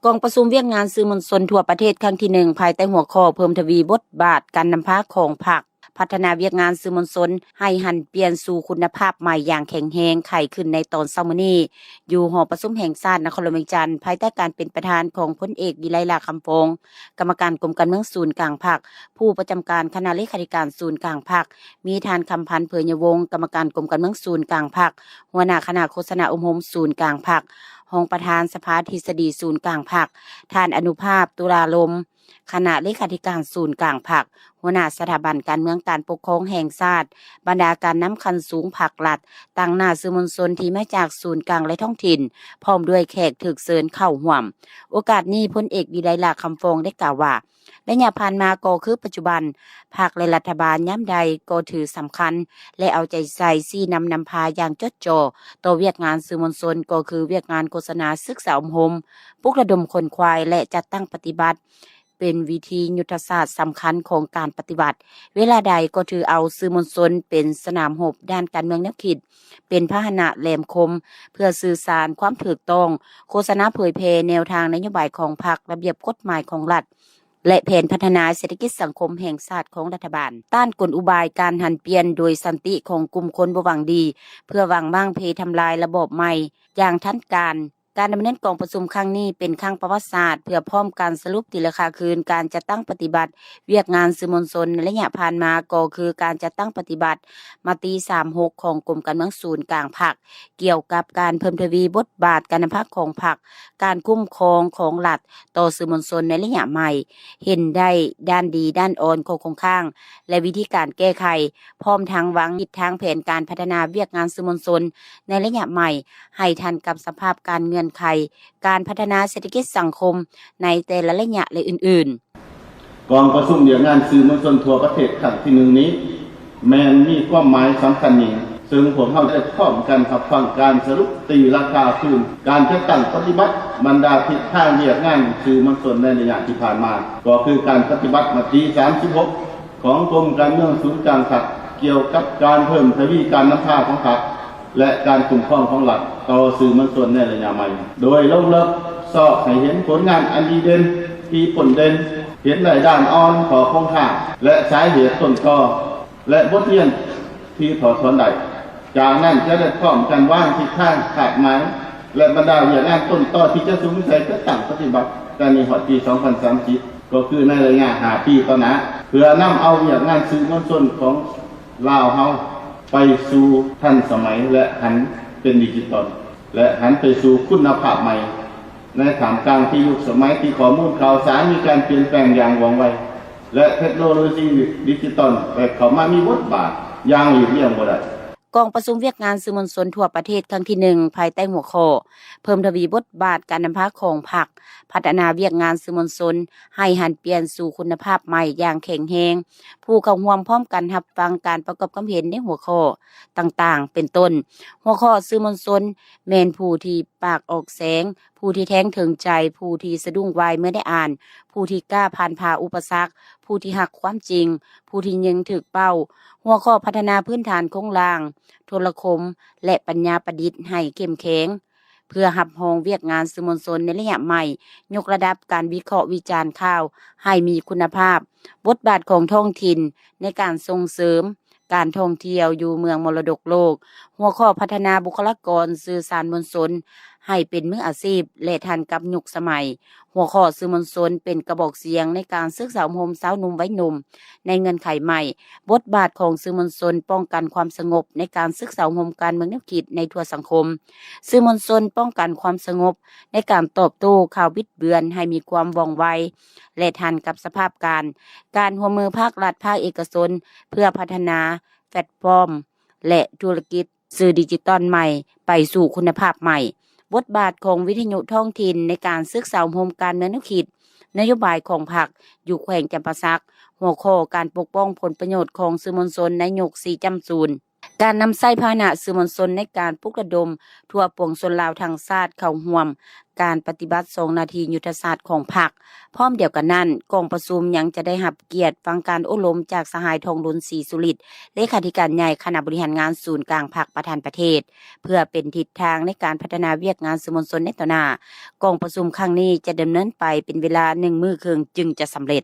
ກອງປະຊຸມວຽກງານສື່ມວນຊົນທົ່ວປະເທດຄັ້ງທີໜຶ່ງ ພາຍໃຕ້ຫົວຂໍ້ ເພີ່ມທະວີບົດບາດການນຳພາຂອງພັກ, ພັດທະນາວຽກງານສື່ມວນຊົນໃຫ້ຫັນປ່ຽນສູ່ຄຸນນະພາບໃໝ່ຢ່າງແຂງແຮງ ໄຂຂຶ້ນໃນຕອນເຊົ້າມື້ນີ້ ຢູ່ຫໍປະຊຸມແຫ່ງຊາດນະຄອນຫຼວງວຽງຈັນ ພາຍໃຕ້ການເປັນປະທານຂອງພົນເອກ ວິໄລ ຫຼ້າຄຳຟອງ ກຳມະການກົມການເມືອງສູນກາງພັກ, ຜູ້ປະຈຳການຄະນະເລຂາທິການສູນກາງພັກ, ມີທ່ານ ຄຳພັນ ເຜີຍຍະວົງ ກຳມະການກົມການເມືອງສູນກາງພັກ, ຫົວໜ້າຄະນະໂຄສະນາອົບຮົມສູນກາງພັກ, ຮອງປະທານສະພາທິດສະດີສູນກາງພັກ, ທ່ານ ອະນຸພາບ ຕຸລາລົມ ຄະນະເລຂາທິການສູນກາງພັກ, ຫົວໜ້າສະຖາບັນການເມືອງການປົກຄອງແຫ່ງຊາດ, ບັນດາການນຳຂັ້ນສູງພັກລັດ, ຕາງໜ້າສື່ມວນຊົນທີ່ມາຈາກສູນກາງ ແລະ ທ້ອງຖິ່ນ, ພ້ອມດ້ວຍແຂກຖືກເຊີນເຂົ້າຮ່ວມ. ໂອກາດນີ້, ພົນເອກ ວິໄລ ຫຼ້າຄຳຟອງ ໄດ້ກ່າວວ່າ, ໄລຍະຜ່ານມາກໍຄືປັດຈຸບັນ, ພັກ ແລະ ລັດຖະບານຍາມໃດກໍຖືສຳຄັນ ແລະ ເອົາໃຈໃສ່ຊີ້ນຳນຳພາຢ່າງຈົດຈໍ່ຕໍ່ວຽກງານສື່ມວນຊົນ, ກໍຄືວຽກງານໂຄສະນາ, ສຶກສາອົບຮົມ, ປຸກລະດົມຂົນຂວາຍ ແລະ ຈັດຕັ້ງປະຕິບັດ ເປັນວິທີຍຸດທະສາດສຳຄັນຂອງການປະຕິວັດ. ເວລາໃດກໍຖືເອົາສື່ມວນຊົນເປັນສະໜາມຮົບດ້ານການເມືອງແນວຄິດ, ເປັນພາຫະນະແຫຼມຄົມເພື່ອສື່ສານຄວາມຖືກຕ້ອງ, ໂຄສະນາເຜີຍແຜ່ແນວທາງນະໂຍບາຍຂອງພັກ, ລະບຽບກົດໝາຍຂອງລັດ ແລະ ແຜນພັດທະນາເສດຖະກິດສັງຄົມແຫ່ງຊາດຂອງລັດຖະບານ, ຕ້ານກົນອຸບາຍການຫັນປ່ຽນໂດຍສັນຕິຂອງກຸ່ມຄົນບໍ່ຫວັງດີ ເພື່ອຫວັງມ້າງເພທຳລາຍລະບອບໃໝ່ຢ່າງທັນການ. ການດຳເນີນກອງປະຊຸມຄັ້ງນີ້ເປັນຄັ້ງປະຫວັດສາດ ເພື່ອພ້ອມກັນສະຫຼຸບຕີລາຄາຄືນການຈັດຕັ້ງປະຕິບັດວຽກງານສື່ມວນຊົນໃນໄລຍະຜ່ານມາ, ກໍຄືການຈັດຕັ້ງປະຕິບັດມະຕິສາມຫົກຂອງກົມການເມືອງສູນກາງພັກ ກ່ຽວກັບການເພີ່ມທະວີບົດບາດການນຳພາຂອງພັກ, ການຄຸ້ມຄອງຂອງລັດຕໍ່ສື່ມວນຊົນໃນໄລຍະໃໝ່, ເຫັນໄດ້ດ້ານດີດ້ານອ່ອນ, ຂໍ້ຄົງຄ້າງ ແລະ ວິທີການແກ້ໄຂ, ພ້ອມທັງວາງທິດທາງແຜນການພັດທະນາວຽກງານສື່ມວນຊົນໃນໄລຍະໃໝ່ ໃຫ້ທັນກັບສະພາບການ, ເງື່ອນໄຂການພັດທະນາເສດຖະກິດສັງຄົມໃນແຕ່ລະໄລຍະ ແລະ ອື່ນໆ. ກອງປະຊຸມວຽກງານສື່ມວນຊົນທົ່ວປະເທດຄັ້ງທີໜຶ່ງນີ້ ແມ່ນມີຄວາມໝາຍສຳຄັນຍິ່ງ, ເຊິ່ງພວກເຮົາໄດ້ພ້ອມກັນຮັບຟັງການສະຫຼຸບຕີລາຄາຄືນການຈັດຕັ້ງປະຕິບັດບັນດາທິດທາງວຽກງານສື່ມວນຊົນໃນໄລຍະທີ່ຜ່ານມາ, ກໍຄືການປະຕິບັດມະຕິສາມສິບຫົກ ຂອງກົມການເມືອງສູນກາງພັກ ກ່ຽວກັບການເພີ່ມທະວີການນຳພາຂອງພັກ ແລະ ການຄຸ້ມຄອງຂອງລັດຕໍ່ສື່ມວນຊົນໃນໄລຍະໃໝ່, ໂດຍລົງເລິກຊອກໃຫ້ເຫັນຜົນງານອັນດີເດັ່ນ, ທີ່ພົ້ນເດັ່ນ, ເຫັນໄດ້ດ້ານອ່ອນ, ຂໍ້ຄົງຄ້າງ ແລະ ສາເຫດຕົ້ນຕໍ ແລະ ບົດຮຽນທີ່ຖອດຖອນໄດ້. ຈາກນັ້ນຈະໄດ້ພ້ອມກັນວາງທິດທາງ, ຄາດໝາຍ ແລະ ບັນດາວຽກງານຕົ້ນຕໍທີ່ຈະສຸມໃສ່ຈັດຕັ້ງປະຕິບັດ ແຕ່ນີ້ຮອດປີສອງພັນສາມສິບ ກໍຄືໃນໄລຍະຫ້າປີຕໍ່ໜ້າ, ເພື່ອນຳເອົາວຽກງານສື່ມວນຊົນຂອງລາວເຮົາໄປສູ່ທັນສະໄໝ ແລະ ຫັນເປັນດິຈິຕອນ ແລະ ຫັນໄປສູ່ຄຸນນະພາບໃໝ່ ໃນທ່າມກາງທີ່ຍຸກສະໄໝທີ່ຂໍ້ມູນຂ່າວສານມີການປ່ຽນແປງຢ່າງວ່ອງໄວ ແລະ ເທັກໂນໂລຊີດິຈິຕອນໄດ້ເຂົ້າມາມີບົດບາດຢ່າງຫຼີກລ່ຽງບໍ່ໄດ້. ກອງປະຊຸມວຽກງານສື່ມວນຊົນທົ່ວປະເທດຄັ້ງທີໜຶ່ງ ພາຍໃຕ້ຫົວຂໍ້ ເພີ່ມທະວີບົດບາດການນຳພາຂອງພັກ, ພັດທະນາວຽກງານສື່ມວນຊົນໃຫ້ຫັນປ່ຽນສູ່ຄຸນນະພາບໃໝ່ຢ່າງແຂງແຮງ, ຜູ້ເຂົ້າຮ່ວມພ້ອມກັນຮັບຟັງການປະກອບຄວາມເຫັນໃນຫົວຂໍ້ຕ່າງໆ ເປັນຕົ້ນ ຫົວຂໍ້ສື່ມວນຊົນແມ່ນຜູ້ທີ່ປາກອອກແສງ, ຜູ້ທີ່ແທງເຖິງໃຈ, ຜູ້ທີ່ສະດຸ້ງໄວເມື່ອໄດ້ອ່ານ, ຜູ້ທີ່ກ້າຜ່ານຜ່າອຸປະສັກ, ຜູ້ທີ່ຮັກຄວາມຈິງ, ຜູ້ທີ່ຍິງຖືກເປົ້າ, ຫົວຂໍ້ພັດທະນາພື້ນຖານໂຄງລ່າງ, ໂທລະຄົມ ແລະ ປັນຍາປະດິດໃຫ້ເຂັ້ມແຂງ ເພື່ອຮັບຮອງວຽກງານສື່ມວນຊົນໃນໄລຍະໃໝ່, ຍົກລະດັບການວິເຄາະວິຈານຂ່າວໃຫ້ມີຄຸນນະພາບ, ບົດບາດຂອງທ້ອງຖິ່ນໃນການສົ່ງເສີມການທ່ອງທ່ຽວຢູ່ເມືອງມໍລະດົກໂລກ, ຫົວຂໍ້ພັດທະນາບຸກຄະລາກອນສື່ສານມວນຊົນໃຫ້ເປັນມືອາຊີບ ແລະ ທັນກັບຍຸກສະໄໝ, ຫົວຂໍ້ສື່ມວນຊົນເປັນກະບອກສຽງໃນການສຶກສາອົບຮົມຊາວໜຸ່ມໄວໜຸ່ມໃນເງື່ອນໄຂໃໝ່, ບົດບາດຂອງສື່ມວນຊົນປ້ອງກັນຄວາມສະຫງົບໃນການສຶກສາອົບຮົມການເມືອງແນວຄິດໃນທົ່ວສັງຄົມ, ສື່ມວນຊົນປ້ອງກັນຄວາມສະຫງົບໃນການຕອບໂຕ້ຂ່າວບິດເບືອນໃຫ້ມີຄວາມວ່ອງໄວ ແລະ ທັນກັບສະພາບການ, ການຮ່ວມມືພາກລັດ, ພາກເອກະຊົນ ເພື່ອພັດທະນາແພລດຟອມ ແລະ ທຸລະກິດສື່ດິຈິຕອນໃໝ່ໄປສູ່ຄຸນນະພາບໃໝ່, ບົດບາດຂອງວິທະຍຸທ້ອງຖິ່ນໃນການສຶກສາອົບຮົມການເມືອງແນວຄິດ, ນະໂຍບາຍຂອງພັກຢູ່ແຂວງຈຳປາສັກ, ຫົວຂໍ້ການປົກປ້ອງຜົນປະໂຫຍດຂອງສື່ມວນຊົນໃນຍຸກສີ່ຈ້ຳສູນ. ການນຳໃຊ້ພາຫະນະສື່ມວນຊົນໃນການປຸກລະດົມທົ່ວປວງຊົນລາວທັງຊາດເຂົ້າຮ່ວມການປະຕິບັດສອງໜ້າທີ່ຍຸດທະສາດຂອງພັກ. ພ້ອມດຽວກັນນັ້ນ, ກອງປະຊຸມຍັງຈະໄດ້ຮັບກຽດຟັງການໂອ້ລົມຈາກສະຫາຍ ທອງລຸນ ສີສຸລິດ ເລຂາທິການໃຫຍ່ຄະນະບໍລິຫານງານສູນກາງພັກປະທານປະເທດ ເພື່ອເປັນທິດທາງໃນການພັດທະນາວຽກງານສື່ມວນຊົນໃນຕໍ່ໜ້າ. ກອງປະຊຸມຄັ້ງນີ້ຈະດຳເນີນໄປເປັນເວລາໜຶ່ງມື້ເຄິ່ງຈຶ່ງຈະສຳເລັດ.